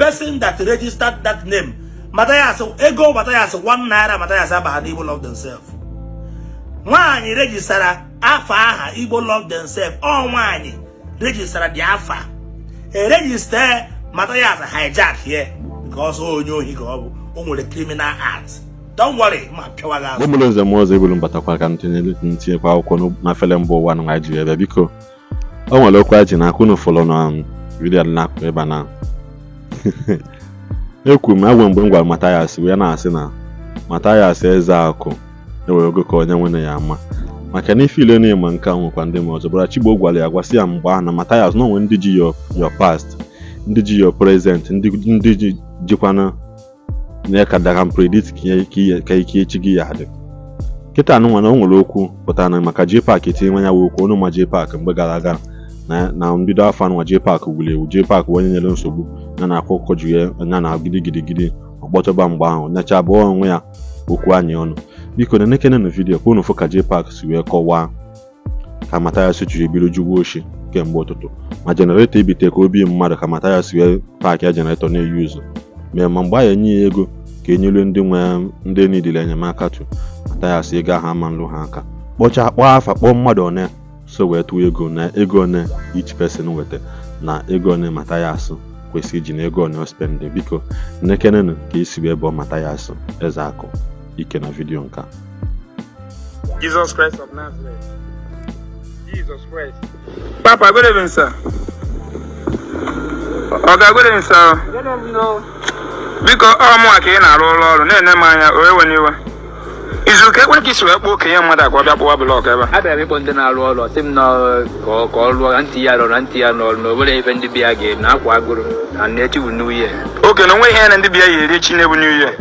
Person that registered that name, Matthias, ego Matthias, ₦1 Matthias abaha n'Igbo Love Themselves. Nwaanyị registara afa aha Igbo Love Themselves. Ọ nwaanyị registara dị afa eregister. Matthias hijack here because onye ohi ka ọ bụ. O nwere criminal act. Don't worry, ma pịawa gị azụ. Ụmụlụ nze m ọzọ, ebulu mbatakwa ka m ntinyekwa akwụkwọ n'afele mba ụwa na anyị ji ebe. Biko, o nwere okwu anyị ji n'aka. Unu fọrọ na video dị n'akụkụ ebe a na ekwu m agwe mgbe m gwara Mathias wee na-asị na Mathias Ezeakụ ewere ogo ka onye nwere ya ama maka na ife ile na-ema nke a. Nwekwa ndị m ọzọ bụra Chigbo gwara ya, gwasị ya mgbe ahụ na Mathias na onwe ndị ji your past, ndị ji your present, ndị ji jikwana na ka daga predict ka ike echi gị ya dị kịta anụ nwa na o nwere okwu pụtara na maka JPAC etinye nwa ya wee okwu ọnụ ma JPAC mgbe gara aga na mbido afọ anụnwa. JPAC wuli ewu. JPAC bụ onye nyere nsogbu ya na akwa ọkụkọ ju ya ya na gidigidigidi ọkpọtọba mgbe ahụ nyacha abụọ onwe ya okwu anyị ọnụ. Biko, na nekene na video ka unu fụ ka JPAC si wee kọwaa ka Mathias jiri ebido juwa oshi kemgbe ụtụtụ, ma generator ebite ka obi mmadụ, ka Mathias wee pack ya generator na-eyuzu mee, ma mgbe a enye ya ego ka enyelu ndị nwe ndị nidile enyemaka tu Mathias ego ahụ ama nlụ ha aka kpọchaa, kpọọ afa, kpọọ mmadụ one so wee tụọ ego, na ego one each person weta, na ego one Mathias kwesịrị iji, na ego one o spend. Biko, nekenenu ka esi wee bụọ Mathias Ezeakụ ike na video nke a. Jesus Christ of Nazareth. Jesus Christ. Papa, good evening, sir. Oga, good evening, sir. Good evening. Biko, ọ mụnwa ka ị na-arụ ụlọ ọrụ na-ene m anya o ewe n'iwe. Izu ka ekwe ka isi wee kpọọ okenye mmadụ a ka ọ bịa kpụwa block ebe a. Abịara m ịkpọ ndị na-arụ ọrụ, sị m na ka ọ rụọ na ntị ya rụrụ na ntị ya n'ọrụ na obere ife ndị bịa ga na akwa agụrụ na na echi bụ New Year. Oke na onwe ihe ya na ndị bịa ya eri echi na-ebu New Year.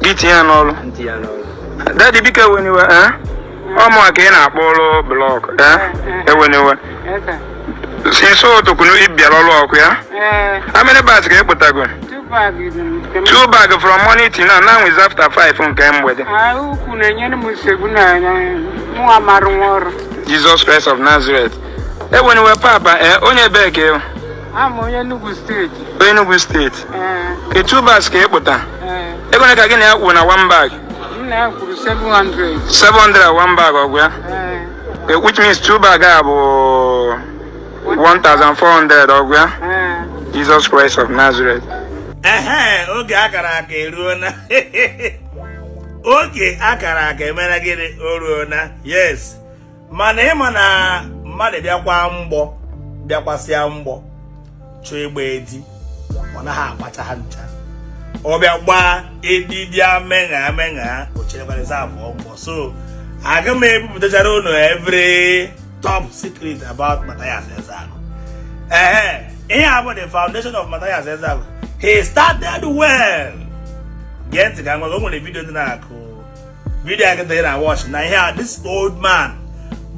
Gị tinye ya n'ọrụ. Ntị ya n'ọrụ. Daddy, biko, ewe n'iwe, eh? Ọ mụnwa ka ị na-akpọ ụlọ block, eh? Ewe n'iwe. Since ụtụtụ ị bịara ọrụ ọkụ ya? Ee. How many bags ka ị kpụtago? Two bags. Two bag from morning till now. Now is after 5 nke mgbede. Ah, ukwu na-enyere m nsogbu na mụ amarụ nwa ọrụ. Jesus Christ of Nazareth. Eweniwe, papa, eh, onye ebee ka ị? Ama onye Enugu Steeti. Onye Enugu Steeti. Ee. Ke two bags ka ị kpụta? Ee. Ego ole ka gị na ya kwuru na one bag? M na ya kwuru 700. 700 one bag, ọgwụ ya? Ee. Eh, which means two bag a bụ 1400, ọgwụ ya? Ee. Jesus Christ of Nazareth. Ehe, oge akara aka eruona. Oge akara aka emere gịnị? O ruona. Yes, mana ịma na mmadụ bịakwa mgbọ, bịakwasịa mgbọ chọọ ịgba edi, ọ naghị agbacha ha ncha. Ọ bịa gbaa edi bịa megha megha, o cherekwa reserve mgbọ. So aga m ebupụtachara unu every top secret about Matthias Ezeaku. Ehe, ihe a bụ the foundation of Matthias Ezeaku. He started well. Gee ntị ka nwa o nwere video dị na-akụ video a kịta ị na-watch na ihe a. This old man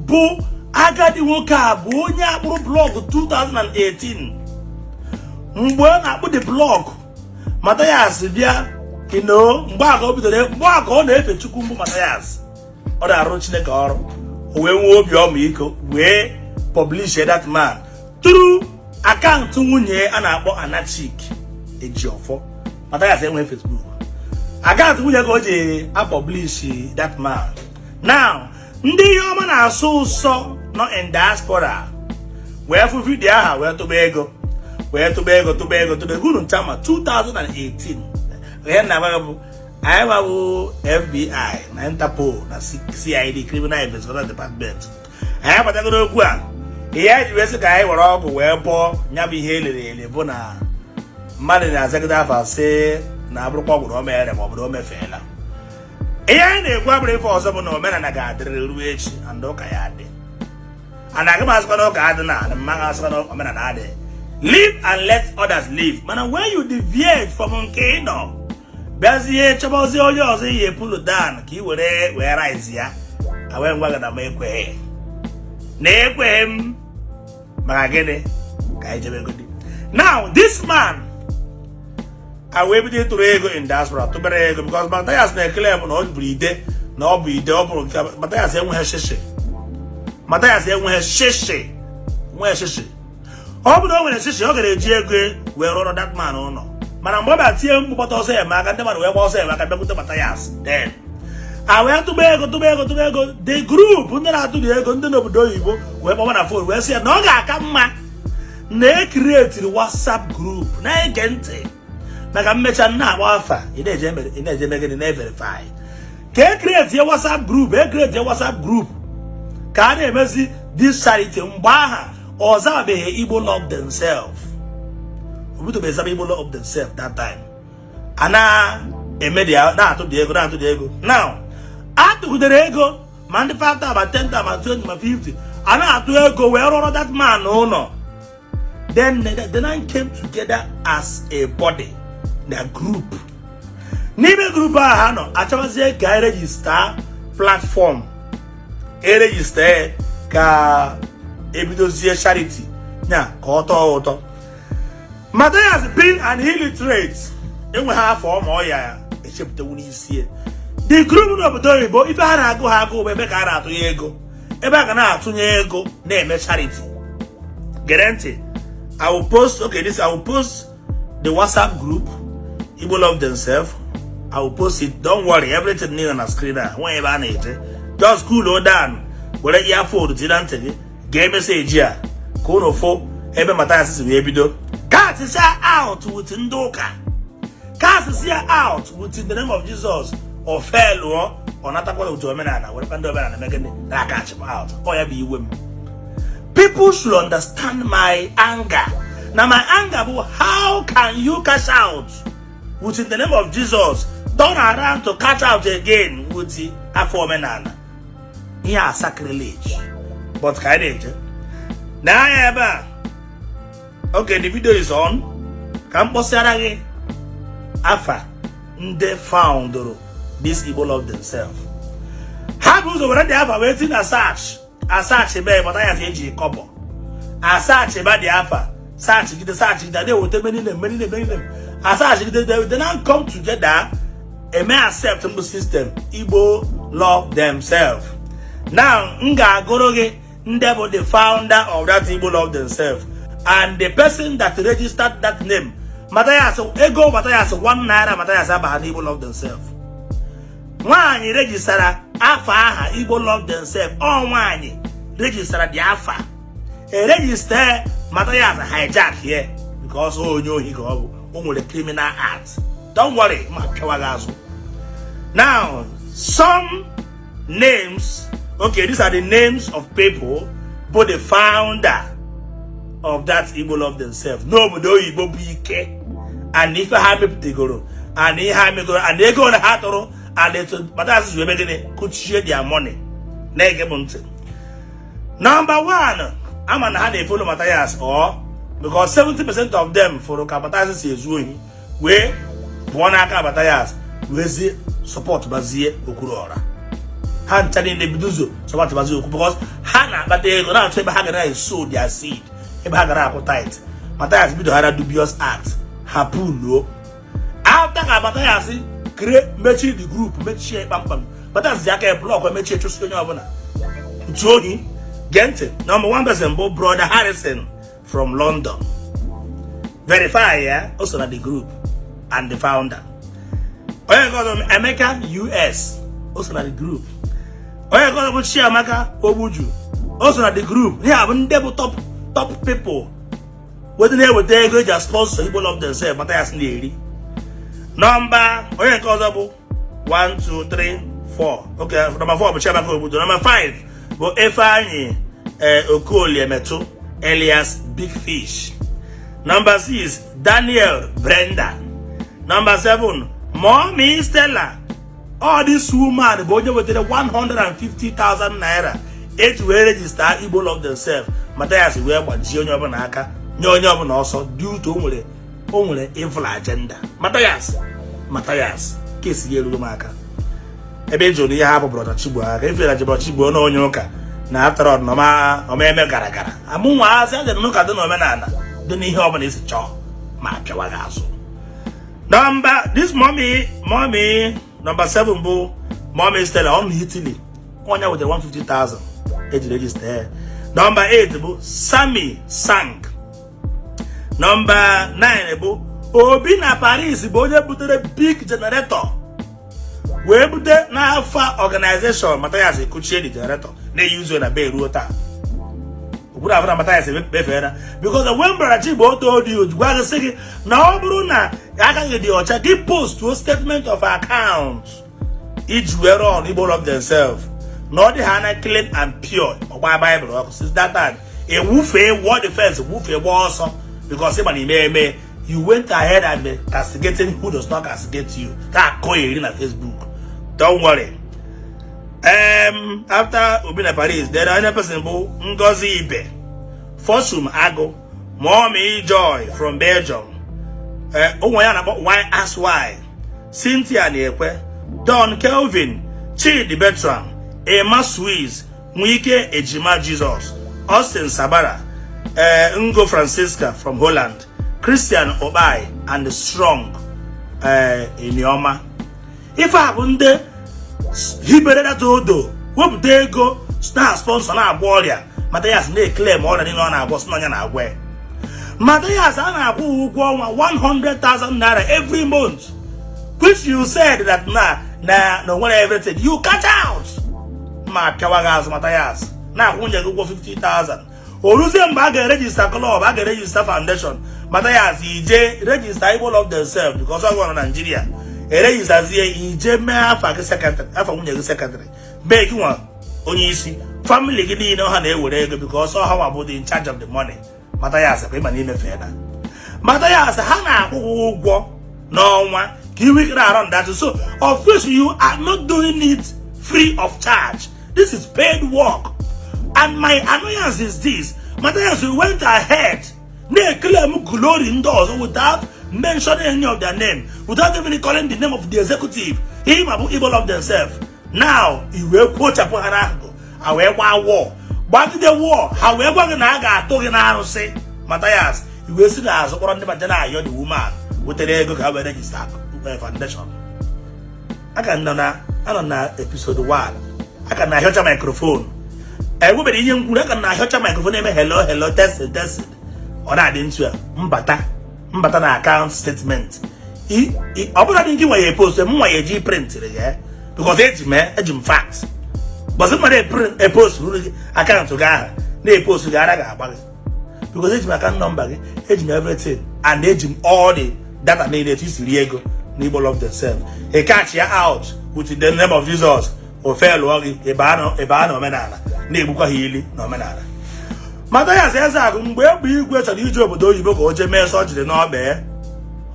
bụ agadi nwoke a bụ onye akpụrụ block 2018. Mgbe ọ na-akpụ the block, Matthias bịa mgbe a ka o bidoro, mgbe a ka ọ na-efe Chukwu mbụ. Matthias ọ na-arụ Chineke ọrụ, o wee nwee obi ọmịiko wee publish that man through account nwunye a na-akpọ Anachik Ejiofor. Matthias enweghị Facebook account, nwunye ka o ji apublish that man. Now ndị ihe ọma na-asụ ụsọ nọ in diaspora wee fụ video aha, wee tụba ego, wee tụba ego, tụba ego, tụba ego. Unu ncha ma 2018, ihe na agwa bụ anyị gbabụ FBI na Interpol na CID, Criminal Investigation Department. Anyị agbatagoro okwu a. Ihe anyị ji wee sị ka anyị were ọgwụ wee bọọ ya bụ ihe elere ele bụ na mmadụ na-azagide afa sị na abụrụkwa ọgwụ na o mere ma ọ bụ na o mefeela. Ihe anyị na-ekwu abụrụ ife ọzọ bụ na omenala ga-adịrịrị ruo echi and ụka ya adị. And aga m asịkwa na ụka adị na mma asịkwa na omenala adị. Live and let others live. Mana when you deviate from nke ị nọ, bịazie chọbazie onye ọzọ ihe pull down ka ị were wee rise ya, awee ngwa gị na m ekweghị na ekweghị m. Maka gịnị ka anyị jebegodi? Now this man a wee bido ịtụrụ ego in diaspora, tụbere ego because Matthias na-ekele m na ọ bụrụ ide na ọ bụ ide ọ bụrụ nke Matthias enweghị shishi. Matthias enweghị shishi, nwee shishi. Ọ bụrụ na o nwere shishi, ọ gara eji ego wee rụọrọ that man ụlọ. Mana mgbe ọ bịa tie mkpu gbata ọsọ enyemaka, ndị mmadụ wee gba ọsọ enyemaka bịakwute Mathias. Then a wee tụba ego, tụba ego, tụba ego. The group ndị na-atụrụ ego, ndị n'obodo oyibo, wee kpọba na phone wee sị ya na ọ ga-aka mma na e createri WhatsApp group. Na-ege ntị maka mmecha na-agba afa ị na-eje eme gịnị na-everify ka e create WhatsApp group, e create WhatsApp group ka a na-emezi this charity. Mgbe aha ọ zabeghị Igbo Love Themselves, obidobeghị zaba Igbo Love Themselves that time. A na-eme dị na-atụ dị ego, na-atụ dị ego. Now atụgidere ego, ma ndị 5, ma 10, ma 20, ma 50, a na-atụ ego wee rụọrọ that man ụlọ. Then they now came together as a body na group. N'ime group ahụ ha nọ achọbazie ka e register platform, e register ka ebidozie charity ya ka ọ tọọ ụtọ. Mathias, being an illiterate, enweghị afọ ma ọ ya echepụtawu n'isi ya. The group n'obodo oyibo, ife ha na-agụ ha agụ bụ ebe ka a na-atụnye ego, ebe a ga na-atụnye ego na-eme charity. Gere ntị, I will post, okay, this, I will post the WhatsApp group Igbo Love Themselves. I will post it, don't worry. Everything niile na screen a nwe ebe a na-eje. Just cool down, were earphone tinye na ntị gị, gee message a ka unu fụ ebe Mathias si wee bido cashia out with ndị ụka, cashia out with in the name of Jesus. O felụọ, ọ natakwala otu omenala, werekwa ndị omenala eme gịnị na-aka achịkwa out. Ọ ya bụ iwe m. People should understand my anger na my anger bụ, how can you cash out with in the name of Jesus, turn around to cash out again with afọ omenala? Ihe a sacrilege. But ka anyị na-eje n'anya ebe a. Okay, the video is on. Ka m kpọsịara gị afa ndị foundrụ this Igbo Love Themselves. Ha bụ ụzọ were dị afa wee ti na search, asearch be Mathias eji kọbọ asearch ba dị afa, search gide, search gide, na-eweta many name, many name, many name, asearch gide. They now come together eme accept mbụ system Igbo Love Themselves. Now m ga-agụrụ gị ndị bụ the founder of that Igbo Love Themselves and the person that registered that name. Mathias, ego Mathias, ₦1 Mathias abaha n'Igbo Love Themselves. Nwaanyị registara afa aha Igbo Love Themselves, ọ nwaanyị registara dị afa eregister. Mathias hijack here because onye ohi ka ọ bụ, o nwere criminal act. Don't worry, ma pịawa gị azụ. Now, some names. Okay, these are the names of people bụ the founder of that Igbo Love Themselves n'obodo oyibo bụ ike and ife ha mepụtagoro and ihe ha megoro and ego na ha tụrụ and etu Mathias ji eme gịnị kuchie their money. Na-ege m ntị. Number one, ama na ha na-efollow Mathias or because 70% of them fụrụ ka Mathias si ezu ohi wee pụọ n'aka Mathias, wezie support bazie Okwuluọra. Ha ncha niile bido ụzọ support bazie okwu because ha na-akpata ego, na-achọ ebe ha gara na-eso their seed, ebe ha gara akwụ tithe. Mathias bidoghara dubious act, ha puluo. After ka Mathias kere mechiri the group, mechie kpamkpam, Mathias ji aka ya block, mechie, chụsị onye ọbụla ntu ohi. Gee ntị, number one person bụ Brother Harrison from London. Verify ya, o so na the group and the founder. Onye nke ọzọ bụ Emeka US, o so na the group. Onye nke ọzọ bụ Chiamaka Ogbuju, o so na the group. Ihe a bụ ndị bụ top top people weta na-eweta ego eji sponsor Igbo Love Themselves Mathias na-eri. Number onye nke ọzọ bụ 1 2 3 4. Okay, number 4 bụ Chiamaka Ogbuju. Number 5 bụ Ifeanyi Okolie Metu alias Big Fish. Number 6, Daniel Brenda. Number 7, Mommy Stella. All this woman bụ onye wetara 150,000 naira eji wee register Igbo Love Themselves. Mathias wee gbajie onye ọbụla aka, nye onye ọbụla ọsọ due to o nwere evil agenda. Mathias, Mathias, kesi ya erugo m aka ebe ị jụrụ ihe ha bụ Brother Chigbo aka efere ji Brother Chigbo na onye ụka na after all na ọma eme gara gara amụ nwa asị adị n'ụka dị n'omenala dị n'ihe ọbụla isi chọọ ma pịawa gị azụ. Number this mommy number 7 bụ Mommy Stella on Italy, onye wetara 150,000 eji register ya. Number 8 bụ Sammy Sang. Number 9 bụ Obi na Paris bụ onye butere big generator wee bute n'afa organization. Mathias ekuchie the generator na-eyuzu na be ruo taa. Okwuru afọ na Mathias emefeela, because when Brother Chigbo told you, gwa gị, sị gị na ọ bụrụ na aka gị dị ọcha, gị post statement of account iji wee run Igbo Love Themselves, na ọ dị ha na clean and pure. Ọgba Bible ọkụ. Since that time, ewufee wall defense, wufee, gba ọsọ, because ịma na ime eme. You went ahead and be castigating who does not castigate you. Ka akọ eri na Facebook. Don't worry. After Obi na Paris, then another person bụ Ngozi Ibe, Fortune Agụ, Mommy Joy from Belgium, ụmụ ya na-akpọ YSY, Cynthia na-ekwe, Don Kelvin, Chidi Bertram, Emma Swiss, Nwike Ejima Jesus, Austin Sabara, Ngo Francisca from Holland, Christian Obai and Strong Enioma. Ife a bụ ndị hibere data odo wepụta ego na sponsor na-agwọ ọrịa. Mathias na-eclaim ọrịa niile ọ na-agwọ, sị na ọnya na-agwọ ya. Mathias, a na-akwụ ụgwọ ọnwa 100,000 naira every month, which you said that na nwere everything you catch out. Ma pịawa gị azụ, Mathias na-akwụ nwunye gị ụgwọ 50,000. O ruzie mgbe a ga-eregister club, a ga-eregister foundation, Mathias ije register Igbo Love Themselves, because ọ nọ na Nigeria. Eregisterzie, ije mee afa gị secretary, afa nwunye gị secretary, mee gị nwa onye isi, family gị niile ọha na-ewere ego, because ọha nwa bụ the in charge of the money. Mathias, kwa ịma n'ime fena. Mathias, ha na-akwụ gị ụgwọ n'ọnwa ka iwe ike around that. So of course you are not doing it free of charge. This is paid work. And my annoyance is this: Mathias, you went ahead na-eclaim glory ndị ọzọ without mentioning any of their name, without even calling the name of the executive. Him bụ Igbo Love Themselves. Now i wee kwochapụ ha n'akụkụ, ha wee gbaa war, gbagide war, ha wee gwa gị na a ga-atụ gị n'arụsị. Mathias, i wee si n'azụ kpọrọ ndị baje na-ayọ the woman wetere ego ka ha wee register foundation. Aka nọ na anọ na episode 1, aka na ahịọcha microphone, enwebere ihe m kwuru. Aka na ahịọcha microphone eme hello, hello, testing, testing. Ọ na-adị ntu a. Mbata na account statement, ọ bụla dị gị nwa ya epost, m nwa ya eji printịrị ya, because eji m fact bọsị mmadụ epost ruru gị account gị aha na-epost gị, ara ga-agba gị, because eji m account number gị, eji m everything and eji m all the data niile etu isi rie ego na Igbo Love Themselves. Ị catch ya out with the name of Jesus, ofe lụọ gị ebe a na omenala na-egbukwa ha ili na omenala. Mathias Ezeaku, mgbe egbe igwe chọrọ ije obodo oyibo ka o jee mee sọjiri n'ọkpa,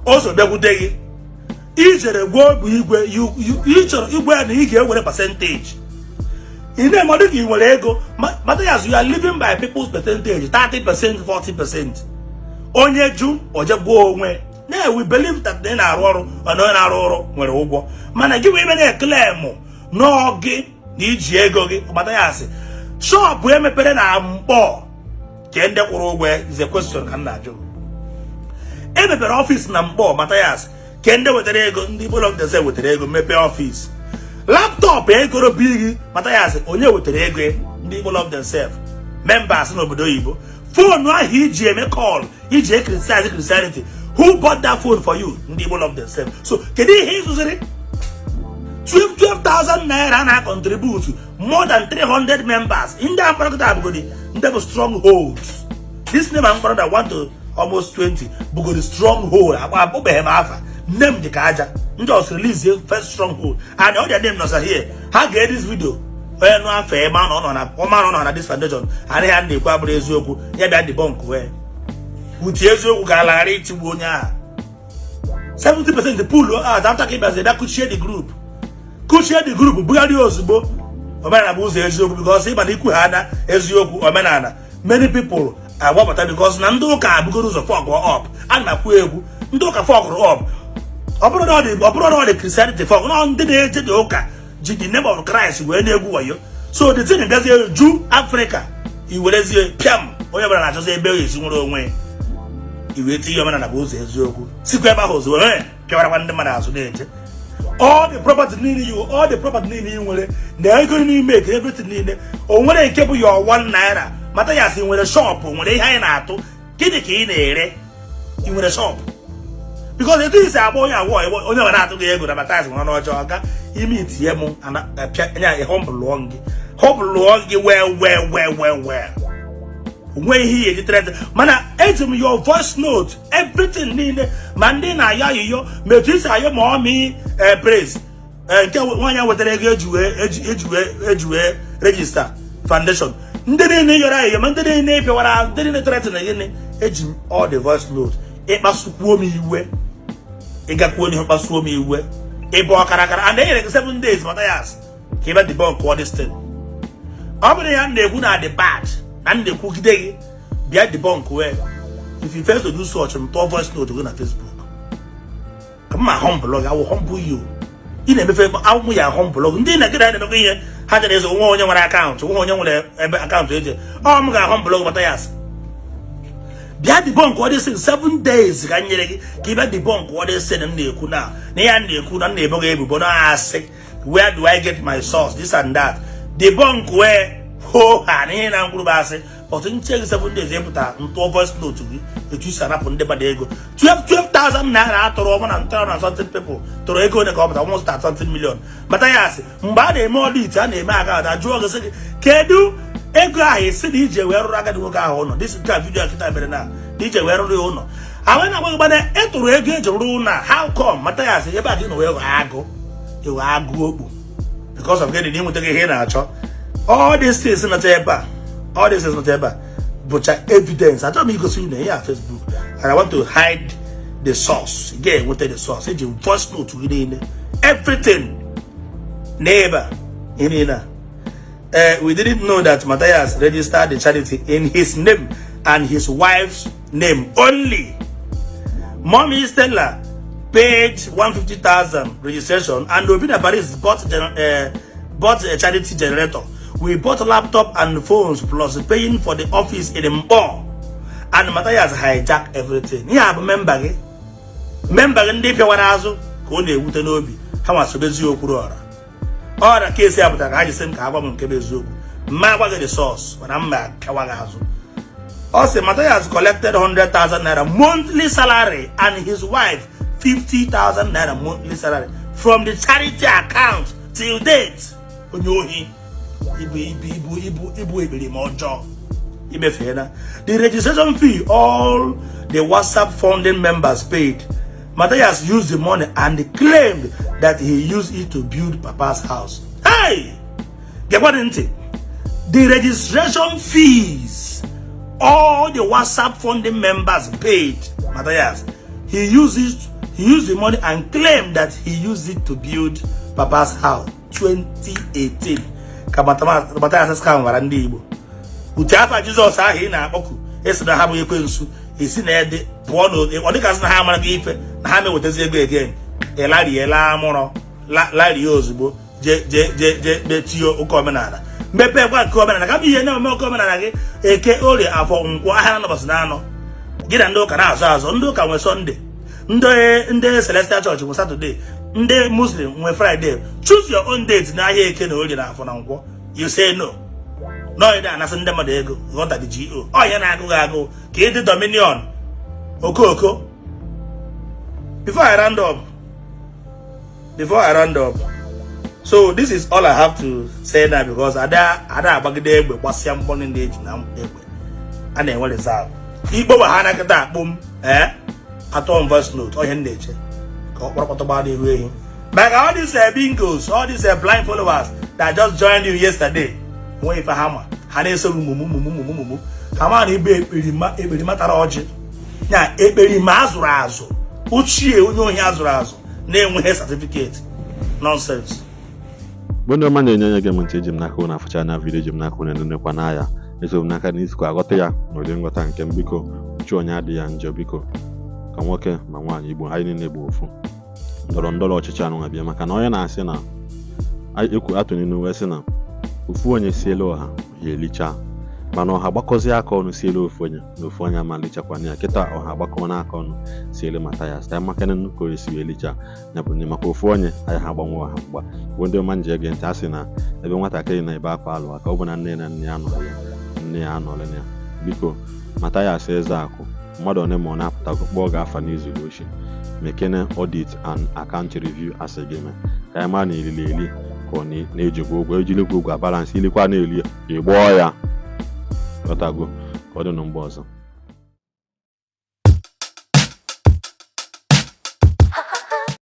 o so bịakwute gị, ijere gwa obi igwe ị chọrọ igwe ya na ị ga-ewere percentage. Ị na-eme ọ dị ka ị nwere ego. Mathias, you are living by people's percentage, 30%, 40%. Onye jụ oje gwuo onwe na we believe that ị na-arụ ọrụ, mana onye na-arụ ọrụ nwere ụgwọ. Mana gị wee ebe na-eclaim n'ọgị na iji ego gị. Mathias, shop emepere na Mkpọ ke ndị kwụrụ ụgwọ is a question ka m na-ajụ. Emepere office na Mkpọ, Mathias, ke ndị wetara ego? Ndị Igbo Love Themselves wetara ego mepee office. Laptop egoro bi gị, Mathias, onye wetara ego? Ndị Igbo Love Themselves members n'obodo oyibo. Phone ahụ iji eme call, iji e criticize Christianity, who bought that phone for you? Ndị Igbo Love Themselves. So kedu ihe ịzụziri? 12,000 naira na contribute more than 300 members. Ndị a mkparịta bugodi ndị bụ strongholds. This name mkparịta that 1 to almost 20 bugodi stronghold. Akpọbeghị m afa name dị ka aja ndị ọsọ release first stronghold and all their name nọsa here. Ha ga this video, onye nụ afọ ebe ọ nọ na ọma nọ na this foundation anaghị a na-ekwu abụrụ eziokwu, ya bịa debunk wee wutie eziokwu ka alaghara itigbu onye ahụ. 70% pull out after ka ịbịazi bịa kuchie the group, kuchie the group, bugharịa ozugbo omenala bụ ụzọ eziokwu, because ịma na ikwu ha na eziokwu omenala, many people agbapụta, because na ndị ụka abugoro ụzọ fuck up. A na-akwu egwu ndị ụka fuckụrụ up. Ọ bụrụ na ọ dị, ọ bụrụ na ọ dị Christianity fuck na ndị na-eje dị ụka ji the name of Christ wee na-egwu wayo. So the thing gazie ju Africa, iwerezie pịam, onye ọbụla na-achọzi ebe ọ esi nwere onwe. Iwee tinye omenala bụ ụzọ eziokwu, sikwa ebe ahụ ozugbo ee pịawarakwa ndị mmadụ azụ na-eje. All the property niile you, all the property niile ị nwere na ego n'ime eke, everything niile, o nwere nke bụ your 1 naira? Mathias, nwere shop, nwere ihe anyị na-atụ, gịnị ka ị na-ere? Ị nwere shop? Because etu isi agba onye agwọ, onye nwere atụ gị ego na Mathias nwere ọjọọ ga ime itinye m anya, humble gị, humble gị well well well well well. Onwe ihe ihe eji threat, mana eji m your voice note, everything niile, ma ndị na-ayọ ayịyọ, ma etu isi ayọ ma ọ mi praise nke nwaanyị wetara ego eji wee eji wee register foundation, ndị niile yọrọ ayịyọ, ma ndị niile pịawara, ndị niile threat na gịnị, eji m all the voice note. Ịkpasukwuo m iwe, ịgakwuo n'ihu kpasuo m iwe, ịbụ ọkarakara, and enyere gị 7 days, Mathias, ka ị bịa debunk all this thing. Ọ bụrụ ya m na-ekwu na dị bad na m na-ekwugide gị, bịa debunk. Wee if you fail to do such, m tụọ voice note gị na Facebook ka m ma humble gị. I will humble you. Ị na-emefe amụ ya humble gị. Ndị Naijiria na-emekwa ihe ha jere ịzụ nwa onye nwere account, nwa onye nwere ebe account eji ọ m ga-humble gị. Mathias, bịa debunk all this thing. 7 days ka m nyere gị ka ị bịa debunk all this thing m na-ekwu na ya m na-ekwu na m na-ebo gị ebubo na asị. Where do I get my source, this and that? Debunk wee ho ha na ihe na mkpụrụ bụ asị. But nche gị 7 days, ịpụta ntụọ voice note gị etu isi anapụ ndị mmadụ ego 12 12,000 naira atụrụ ọma na ntọrọ na something people tụrụ ego ole ka ọ pụta, almost something million. Mathias, mgbe a na-eme audit, a na-eme account, ajụọ gị sị gị kedu ego ahụ esi na ije wee rụrụ agadi nwoke ahụ ụlọ? This nke a video kịta mere na ije wee rụrụ ya ụlọ ahụ na-agwa gị gbana ịtụrụ ego eji rụrụ ụlọ a. How come, Mathias, ebe a gị nọ wee ghọọ agụ, ịghọ agụ okpu because of gịnị? Na ịnweta gị ihe ị na-achọ. All these things nọcha ebe a, all these things nọcha ebe a bụcha evidence. Achọrọ m igosi unu ihe a Facebook and I want to hide the source. Ị ga-enweta the source. Eji voice note gị niile, everything n'ebe a, ihe niile a. We didn't know that Matthias registered the charity in his name and his wife's name only. Mommy Stella paid 150,000 registration and Obina Paris bought a charity generator. We bought laptop and phones plus paying for the office in Mbo. And Matthias hijacked everything. Ihe a bụ member gị. Member gị ndị pịawara azụ ka ọ na-ewute n'obi. Ha nwa sobezi okwuru ọra. Ọra case ya pụtara ka ha ji sị m ka agwa m nke bụ eziokwu. Mma agwa gị the source, mana mma pịawa gị azụ. Ọ sị Matthias collected 100,000 naira monthly salary and his wife 50,000 naira monthly salary from the charity account till date. Onye ohi, ibu ibu ibu ibu ibu ekperima ọjọọ imefeela. The registration fee all the WhatsApp funding members paid. Matthias used the money and claimed that he used it to build Papa's house. Hey! Gekwanụ ntị. The registration fees all the WhatsApp funding members paid, Matthias, he used it, he used the money and claimed that he used it to build Papa's house. 2018 ka Matthias scam gwara ndị Igbo. Uche afa Jizọs ahụ ị na-akpọku esi na ha bụ ekwensu esi na ede pụọ na ọ dịgasị na ha amara gị ife na ha mewetazi ego again. Ịlarie laa mụrọ larie ozugbo, je je je je je tinye ụka omenala, mepee gwa nke omenala kama ihe na-eme ụka omenala gị. Eke, Orie, Afọ, Nkwọ, ahịa na ụbọchị na-anọ gị na ndị ụka na-azụ azụ. Ndị ụka nwe Sunday, ndị Celestial Church nwe Saturday, ndị Muslim nwe Friday. Choose your own date n'ahịa Eke na Orie na Afọ na Nkwọ. You say no nọọ anasị ndị mmadụ ego. Ghọta the go ọ ya na-agụ gị agụ ka ịdị dominion okooko. Before I round up, so this is all I have to say now, because ada agbagide egbe gbasịa mgbọ niile eji na egbe a na-enwe reserve. Ikpo ha na kịta akpụ m ee atọ m voice note onye m na-eche ka ọ kpọrọkpọtọ gbaa n'ihu ehi maka all these bingos, all these blind followers that just joined you yesterday. Nwee ife ha ma ha na-eso gị mumu mumu mumu mumu. Ha ma na ibe ekperima, ekperima tara ọjị ya, ekperima azụrụ azụ, ochie onye ohi azụrụ azụ na-enweghị certificate. Nonsense. Mgbe ndị ọma na-enye anya gị m ntị, eji m n'aka ụnụ afụcha anya video, eji m n'aka ụnụ enenekwa n'anya eso m n'aka na isikwa aghọta ya n'ụdị nghọta nke m. Biko, uche onye adịghị ya njọ. Biko, ka nwoke ma nwaanyị, Igbo anyị niile bụ ofu. Ndọrọ ndọrọ ọchịchị anụ bịa maka na onye na-asị na ekwu atụ n'ilu wee sị na ofu onye siela ọha ya elichaa, mana ọha gbakọzie aka ọnụ siela ofu onye na ofu onye ama lichakwana ya. Kịta ọha gbakọ n'aka ọnụ siele Mathias ka makana ka o esi wee lichaa ya bụ nne maka ofu onye anyị ha agbanwe ọha mgba. Bụ ndị ọma nji ege ntị, a sị na ebe nwatakịrị na-ebe akwa alụ aka, ọ bụ na nne na nne ya nọrọ ya, nne ya anọrọ ya. Biko, Mathias Ezeakụ. Mmadụ one ma ọ na-apụtago kpọọ gị afa n'izuru oshi. Mekene audit and account review asị gị mee ka anyị mara na elili eli ka ọ na-ejikwa ụgwọ ejilikwa ụgwọ balance ilikwa na-eli ya ịgbọọ ya ghọtago. Ka ọ dị na mgbe ọzọ.